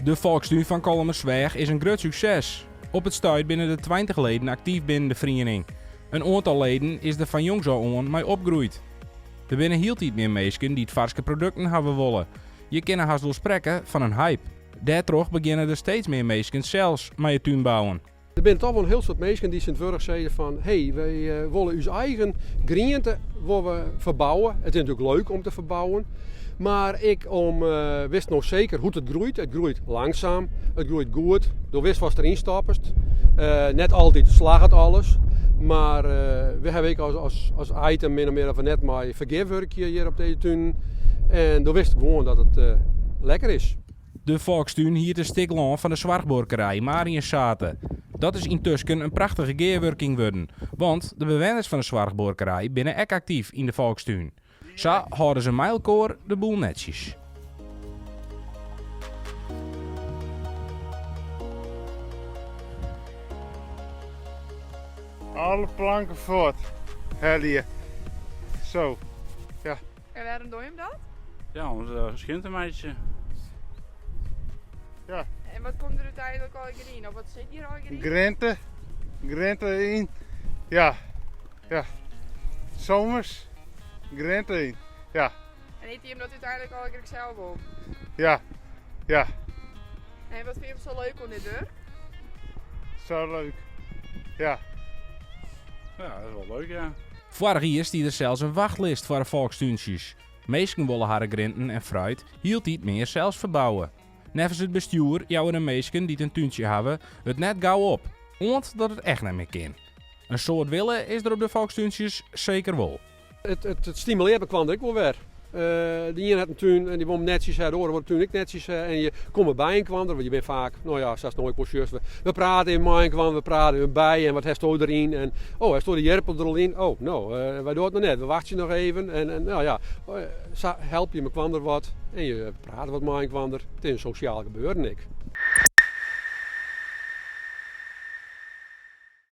De Folkstún fan Kollumersweach is in grut sukses. Op it stuit binne der 20 leden aktyf binnen de feriening. In oantal leden is der fan jongs ôf oan mei opgroeid. Der binne hieltyd mear minsken dy't farske produkten hawwe wolle. Je kinne hast wol sprekke fan in hype. Dêrtroch begjinne der steeds mear minsken sels mei it túnbouwen. Der binne toch wol in hiel soad minsken dy't tsjintwurdich sizze fan hé, wy wolle ús eigen griente wolle we ferbouwe. It is natuerlik leuk om te ferbouwen, mar ek om witst no seker hoe't it groeit. It groeit langsaam, it groeit goed, do witst watst deryn stoppest. Net altyd slagget alles, mar we hawwe ek as item min of mear dat we net mei fergif wurkje hjir op dizze tunen. En do witst gewoan dat it lekker is. De Folkstún hiert in stik lân fan de soarchbuorkerij Mariënsate. Dat is yntusken in prachtige gearwurking wurden, want de bewenners fan de soarchbuorkerij binne ek aktyf yn de Folkstún. Sa hâlde se mei elkoar de boel netsjes. Alle planken fuort helje. Zo, ja. En wêrom dogge jim dat? Ja, om it skjin te meitsjen. Ja. En wat komt der úteinlik allegear yn? Of wat sit hjir allegear yn? Griente. Griente yn. Ja. Ja. Somers. Griente yn. Ja. En ite jim dat úteinlik allegear sels op? Ja. Ja. En wat fine jim sa leuk oan dit wurk? Sa leuk. Ja. Ja, dat is wol leuk, ja. Foarich jier stie der sels in wachtlist foar de folkstúntsjes. Minsken wolle harren grienten en fruit hieltyd mear sels ferbouwe. Neffens it bestjoer jouwe de minsken dy't in túntsje hawwe it net gau op, oant dat it echt net mear kin. In soad wille is der op de folkstúntsjes seker wol. It stimulearret mekoar ek wol wer. De ien hat in tún en dy wol him netsjes ha, de oare wol de tún ek netsjes ha. En je komme by inoar, want je binne faak, no ja, sa't no ek wol sjochst, we prate even mei inoar, we prate even by en wat hasto deryn en oh, hasto de jirpel der al yn? Oh, no, wy dogge it noch net, we wachtsje noch even. En no ja, sa helpe je mekoar wat en je prate wat mei inoar. It is in sosjaal gebeuren ek.